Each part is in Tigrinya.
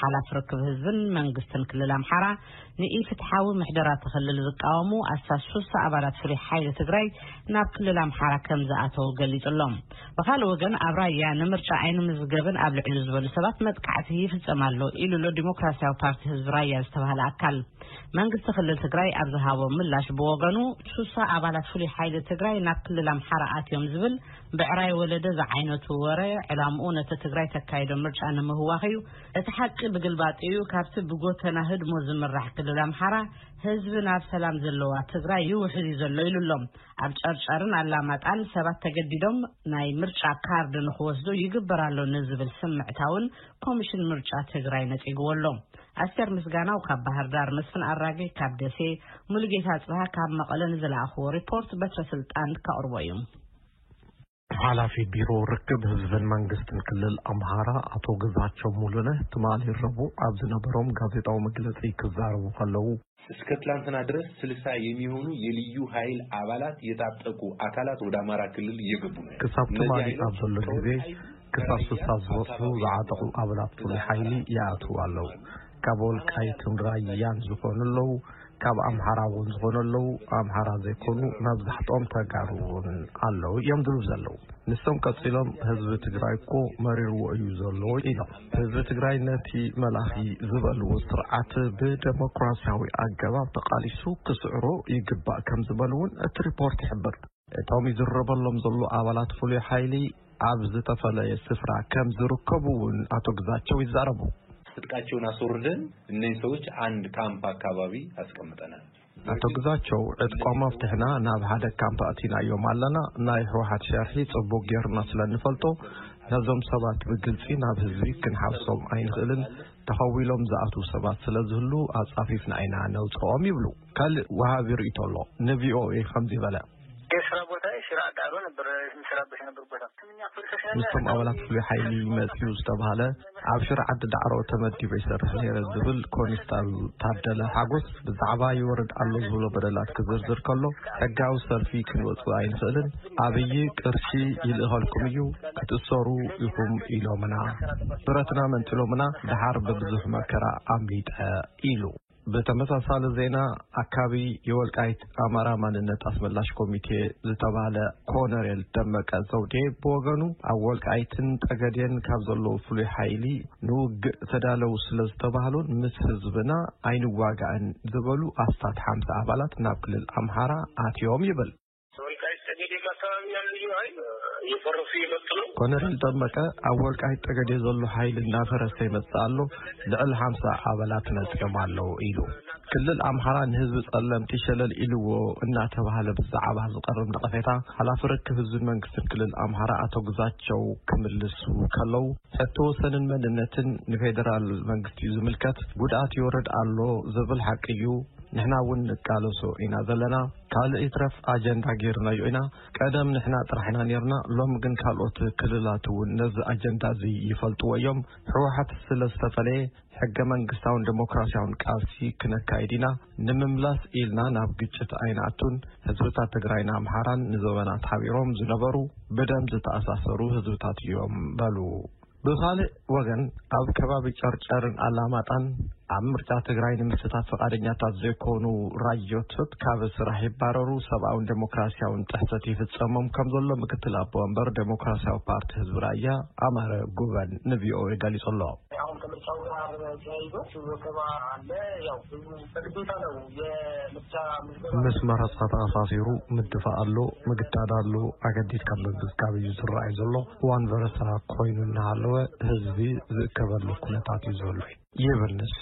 ሓላፊ ርክብ ህዝብን መንግስትን ክልል ኣምሓራ ንኢፍትሓዊ ምሕደራ እቲ ክልል ዝቃወሙ ኣስታት ሱሳ ኣባላት ፍሉይ ሓይሊ ትግራይ ናብ ክልል ኣምሓራ ከም ዝኣተው ገሊጹሎም። ብኻልእ ወገን ኣብ ራያ ንምርጫ ኣይንምዝገብን ኣብ ልዕሊ ዝበሉ ሰባት መጥቃዕቲ ይፍጸም ኣሎ ኢሉ ኣሎ ዲሞክራሲያዊ ፓርቲ ህዝቢ ራያ ዝተባህለ ኣካል። መንግስቲ ክልል ትግራይ ኣብ ዝሃቦ ምላሽ ብወገኑ ሱሳ ኣባላት ፍሉይ ሓይሊ ትግራይ ናብ ክልል ኣምሓራ ኣትዮም ዝብል ብዕራይ ወለደ ዝዓይነቱ ወረ ዕላምኡ ነቲ ትግራይ ተካይዶ ምርጫ ንምህዋኽ እዩ። እቲ ሓቂ ብግልባጥ እዩ። ካብቲ ብጎተና ህድሞ ዝምራሕ ክልል ኣምሓራ ህዝቢ ናብ ሰላም ዘለዋ ትግራይ ይውሕዝ እዩ ዘሎ ኢሉ ኣሎ። ኣብ ጨርጨርን ኣላማጣን ሰባት ተገዲዶም ናይ ምርጫ ካርድ ንክወስዱ ይግበር ኣሎ ንዝብል ስምዕታ እውን ኮሚሽን ምርጫ ትግራይ ነጺግዎ ኣሎ። ኣስቴር ምስጋናው ካብ ባህር ዳር፣ መስፍን ኣራጌ ካብ ደሴ፣ ሙሉጌታ ጽብሃ ካብ መቐለ ንዝለኣኽዎ ሪፖርት በትረ ስልጣን ከቕርቦ እዩ። ሓላፊ ቢሮ ርክብ ህዝብን መንግስትን ክልል ኣምሃራ ኣቶ ግዛቸው ሙሉነህ ትማሊ ረቡዕ ኣብ ዝነበሮም ጋዜጣዊ መግለጺ ክዛረቡ ከለዉ፣ እስከ ትላንትና ድረስ ስልሳ የሚሆኑ የልዩ ኃይል አባላት የታጠቁ አካላት ወደ አማራ ክልል እየገቡ ነው። ክሳብ እነዚህ ትማሊ ኃይሎች ኣብ ዘሎ ግዜ ከወልቃይት ክሳብ ራያ ስልሳ ዝበጽሑ ኣካባቢ ዝዓጠቑ ኣባላት ፍሉይ ሓይሊ ይኣትዉ ኣለዉ። ካብ ወልቃይትን ራያን ዝኾኑ ኣለዉ፣ ካብ ኣምሓራ እውን ዝኾኑ ኣለዉ። ኣምሓራ ዘይኮኑ መብዛሕትኦም ተጋሩ እውን ኣለዉ እዮም ዝብሉ ዘለዉ። ንሶም ቀጺሎም፣ ህዝቢ ትግራይ እኮ መሪርዎ እዩ ዘሎ ኢሎም። ህዝቢ ትግራይ ነቲ መላኺ ዝበልዎ ስርዓት ብደሞክራሲያዊ ኣገባብ ተቓሊሱ ክስዕሮ ይግባእ ከም ዝበሉ እውን እቲ ሪፖርት ይሕብር። እቶም ይዝረበሎም ዘሎ ኣባላት ፍሉይ ሓይሊ ኣብ ዝተፈለየ ስፍራ ከም ዝርከቡ እውን ኣቶ ግዛቸው ይዛረቡ። ትጥቃቸውን አስወርደን እነዚህ ሰዎች አንድ ካምፕ አካባቢ አስቀምጠናል። ኣቶ ግዛቸው፣ ዕጥቆም ኣፍትሕና ናብ ሓደ ካምፕ ኣእቲናዮም ኣለና። ናይ ህወሓት ሸርሒ ጽቡቕ ጌርና ስለ እንፈልጦ፣ ነዞም ሰባት ብግልጺ ናብ ህዝቢ ክንሓብሶም ኣይንኽእልን። ተኸዊሎም ዝኣትዉ ሰባት ስለ ዝህሉ፣ ኣጻፊፍና ኢና ነውጽኦም ይብሉ። ካልእ ወሃቢ ርእይቶ ኣሎ። ንቪኦኤ ከምዚ በለ። የስራ ቦታ ሽራ ዳሮ ነበር፣ የምሰራበት ነበር ቦታ። ምስቶም ኣባላት ፍሉይ ሓይሊ መጺኡ ዝተባህለ፣ ኣብ ሽረ ዓዲ ዳዕሮ ተመዲበ ይሰርሕ ነይረ ዝብል ኮንስታብል ታደለ ሓጎስ፣ ብዛዕባ ይወርድ ኣሎ ዝብሎ በደላት ክዝርዝር ከሎ፣ ሕጋዊ ሰልፊ ክንወጽእ ኣይንኽእልን፣ ኣብይ ቅርሺ ይልእኸልኩም እዩ፣ ክትእሰሩ ኢኹም ኢሎምና። ብረትና መንጢሎምና፣ ደሓር ብብዙሕ መከራ ኣምሊጠ ኢሉ። ብተመሳሳሊ ዜና፣ ኣካቢ የወልቃይት ኣማራ ማንነት ኣስመላሽ ኮሚቴ ዝተባህለ ኮነሬል ደመቀ ዘውዴ ብወገኑ፣ ኣብ ወልቃይትን ጠገዴን ካብ ዘለዉ ፍሉይ ሓይሊ ንውግእ ተዳለዉ ስለ ዝተባህሉን ምስ ህዝብና ኣይንዋጋእን ዝበሉ ኣስታት ሓምሳ ኣባላት ናብ ክልል ኣምሓራ ኣትዮም ይብል። ወልቃይት ጠገዴ አካባቢ ያሉ ልዩ ኃይል እየፈረሱ እየመጡ ነው። ኮነሬል ደመቀ፣ ኣብ ወልቃይት ጠገዴ ዘሎ ሓይሊ እናፈረሰ ይመጽእ ኣሎ፣ ልዕሊ ሓምሳ ኣባላት መጺኦም ኣለዉ ኢሉ። ክልል ኣምሓራ ንህዝቢ ጸለምቲ ሸለል ኢልዎ እናተባህለ ብዛዕባ ዝቐርብ ነቐፌታ፣ ሓላፊ ርክብ ህዝብን መንግስትን ክልል ኣምሓራ ኣቶ ግዛቸው ክምልሱ ከለዉ፣ ሕቶ ወሰንን መንነትን ንፌደራል መንግስቲ እዩ ዝምልከት፣ ጉድኣት ይወርድ ኣሎ ዝብል ሓቂ እዩ፣ ንሕና እውን ንቃለሶ ኢና ዘለና። ካልእ ይትረፍ ኣጀንዳ ጌርናዮ ኢና። ቀደም ንሕና ጥራሕ ኢና ኔርና፣ ሎሚ ግን ካልኦት ክልላት እውን ነዚ ኣጀንዳ እዚ ይፈልጥዎ እዮም። ህወሓት ስለ ዝተፈለየ፣ ሕገ መንግስታውን ዴሞክራሲያውን ቃልሲ ክነካይድ ኢና። ንምምላስ ኢልና ናብ ግጭት ኣይንኣቱን። ህዝብታት ትግራይን ኣምሓራን ንዘበናት ሓቢሮም ዝነበሩ፣ ብደም ዝተኣሳሰሩ ህዝብታት እዮም በሉ። ብኻልእ ወገን፣ ኣብ ከባቢ ጨርጨርን ኣላማጣን ኣብ ምርጫ ትግራይ ንምስታፍ ፈቓደኛታት ዘይኮኑ ራዮቶት ካብ ስራሕ ይባረሩ፣ ሰብኣውን ዴሞክራሲያውን ጥሕሰት ይፍጸሞም ከም ዘሎ ምክትል ኣቦ ወንበር ዴሞክራሲያዊ ፓርቲ ህዝቢ ራያ ኣማረ ጉበን ንቪኦኤ ገሊጹ ኣሎ። አሁን ከምርጫው ጋር ተያይዞ ወከባ አለ። ያው ህዝቡ በግዴታ ነው የምርጫ ምዝገባ ምስ መረጻ ተኣሳሲሩ ምድፋእ ኣሎ፣ ምግዳድ ኣሎ። ኣገዲድካ ምምዝጋብ እዩ ዝረኣይ ዘሎ። እዋን በረሳ ኮይኑ እናሃለወ ህዝቢ ዝእከበሉ ኩነታት እዩ ዘሎ ይብል ንሱ።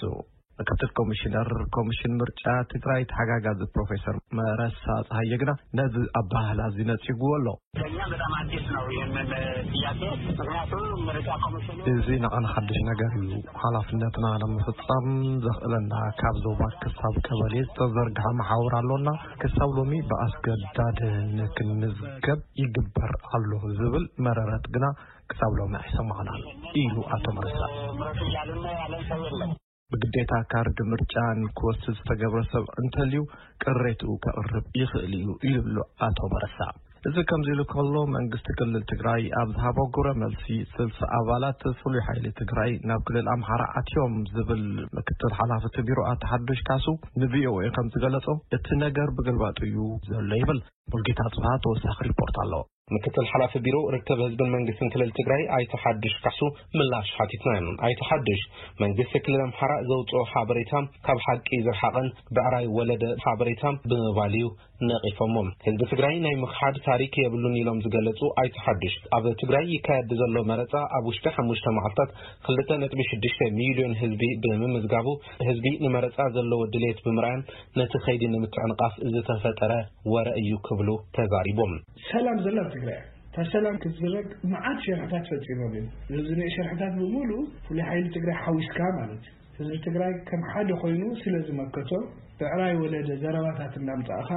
ምክትል ኮሚሽነር ኮሚሽን ምርጫ ትግራይ ተሓጋጋዚ ፕሮፌሰር መረሳ ፀሃየ ግና ነዚ ኣባህላ እዚ ነፂግዎ ኣሎ። ለእኛ በጣም አዲስ ነው ይህንን ጥያቄ። ምክንያቱም ምርጫ ኮሚሽኑ እዚ ንዓና ሓድሽ ነገር እዩ። ሓላፍነትና ንምፍጻም ዘኽእለና ካብ ዞባ ክሳብ ቀበሌ ዝተዘርግሐ መሓውር ኣሎና። ክሳብ ሎሚ ብኣስገዳድነት ክንምዝገብ ይግበር ኣሎ ዝብል መረረት ግና ክሳብ ሎሚ ኣይሰማዕናን ኢሉ ኣቶ መረሳ። ምረጡ እያሉና ያለን ሰው የለም። ብግዴታ ካርድ ምርጫ ንክወስድ ዝተገብረ ሰብ እንተልዩ ቅሬትኡ ከቕርብ ይኽእል እዩ ኢሉ ኣሎ ኣቶ መረሳ። እዚ ከምዚ ኢሉ ከሎ፣ መንግስቲ ክልል ትግራይ ኣብ ዝሃቦ ግብረ መልሲ፣ ስልሳ ኣባላት ፍሉይ ሓይሊ ትግራይ ናብ ክልል ኣምሓራ ኣትዮም ዝብል ምክትል ሓላፊ እቲ ቢሮ ኣቶ ሓዱሽ ካሱ ንቪኦኤ ከም ዝገለጾ፣ እቲ ነገር ብግልባጡ እዩ ዘሎ ይብል። ሙልጌታ ጽብሃ ተወሳኺ ሪፖርት ኣለዎ። ምክትል ሓላፊ ቢሮ ርክብ ህዝብን መንግስትን ክልል ትግራይ ኣይተ ሓዱሽ ካሱ ምላሽ ሓቲትና እዮም። ኣይተ ሓዱሽ፣ መንግስቲ ክልል ኣምሓራ ዘውፅኦ ሓበሬታ ካብ ሓቂ ዝረሓቐን ብዕራይ ወለደ ሓበሬታ ብምባል እዩ ነቒፎሞ። ህዝቢ ትግራይ ናይ ምኽሓድ ታሪክ የብሉን ኢሎም ዝገለጹ ኣይተ ሓዱሽ፣ ኣብ ትግራይ ይካየድ ዘሎ መረፃ ኣብ ውሽጢ ሓሙሽተ መዓልታት ክልተ ነጥቢ ሽዱሽተ ሚልዮን ህዝቢ ብምምዝጋቡ፣ ህዝቢ ንመረፃ ዘለዎ ድሌት ብምርኣዮም ነቲ ከይዲ ንምትዕንቓፍ ዝተፈጠረ ወረ እዩ ክብሉ ተዛሪቦም። ሰላም ዘላ ኣብ ትግራይ እያ። እታ ሰላም ክትዝረግ መዓት ሸርሕታት ፈፂሞም እዮም። እዚ ናይ ሸርሕታት ብምሉእ ፍሉይ ሓይሊ ትግራይ ሓዊስካ ማለት እዩ። ህዝቢ ትግራይ ከም ሓደ ኮይኑ ስለ ዝመከቶ፣ ብዕራይ ወለደ ዘረባታት እናምፃእኻ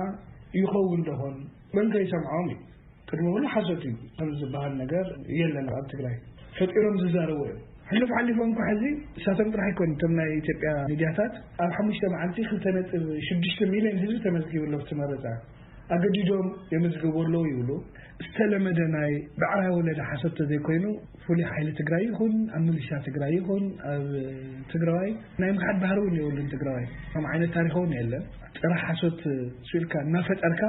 ይኸውን ዶኾን? መን ከይሰምዖም እዩ? ቅድሚ ኩሉ ሓሶት እዩ። ከም ዝበሃል ነገር የለን ኣብ ትግራይ። ፈጢሮም ዝዛረቡ እዮም። ሕሉፍ ሓሊፎም እኮ ሕዚ እሳቶም ጥራሕ ኣይኮን፣ እቶም ናይ ኢትዮጵያ ሚድያታት ኣብ ሓሙሽተ መዓልቲ ክልተ ነጥቢ ሽዱሽተ ሚልዮን ህዝቢ ተመዝጊቡ ኣሎ። እቲ መረፃ ኣገዲዶም የመዝግቡ ኣለዉ ይብሉ። ዝተለመደ ናይ ብዕራይ ወለደ ሓሶት ተዘይኮይኑ፣ ፍሉይ ሓይሊ ትግራይ ይኹን ኣብ ሚሊሻ ትግራይ ይኹን ኣብ ትግራዋይ ናይ ምኽሓድ ባህሪ እውን የብሉን። ትግራዋይ ከም ዓይነት ታሪኽ እውን የለን። ጥራሕ ሓሶት ስኢልካ እናፈጠርካ፣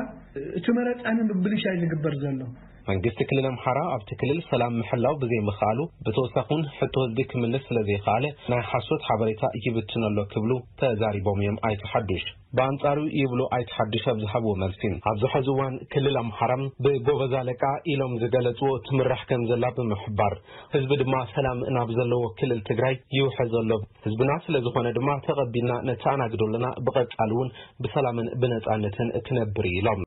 እቲ መረፃ ንምብልሻይ ዝግበር ዘሎ። መንግስቲ ክልል ኣምሓራ ኣብቲ ክልል ሰላም ምሕላው ብዘይምኽኣሉ፣ ብተወሳኺ እውን ሕቶ ህዝቢ ክምልስ ስለ ዘይኸኣለ፣ ናይ ሓሶት ሓበሬታ ይብትን ኣሎ ክብሉ ተዛሪቦም እዮም ኣይተ ሓዱሽ። ብኣንጻሩ ይብሉ ኣይተ ሓዱሽ ኣብ ዝሃብዎ መልሲ፣ ኣብዚ ሕዚ እዋን ክልል ኣምሓራ ብጎበዝ ኣለቃ ኢሎም ዝገለጽዎ ትምራሕ ከም ዘላ ብምሕባር፣ ህዝቢ ድማ ሰላም ናብ ዘለዎ ክልል ትግራይ ይውሕዝ ኣሎ። ህዝብና ስለ ዝኾነ ድማ ተቐቢልና ነተኣናግዶ ኣለና። ብቐጻሊ እውን ብሰላምን ብነጻነትን ክነብር እዩ ኢሎም።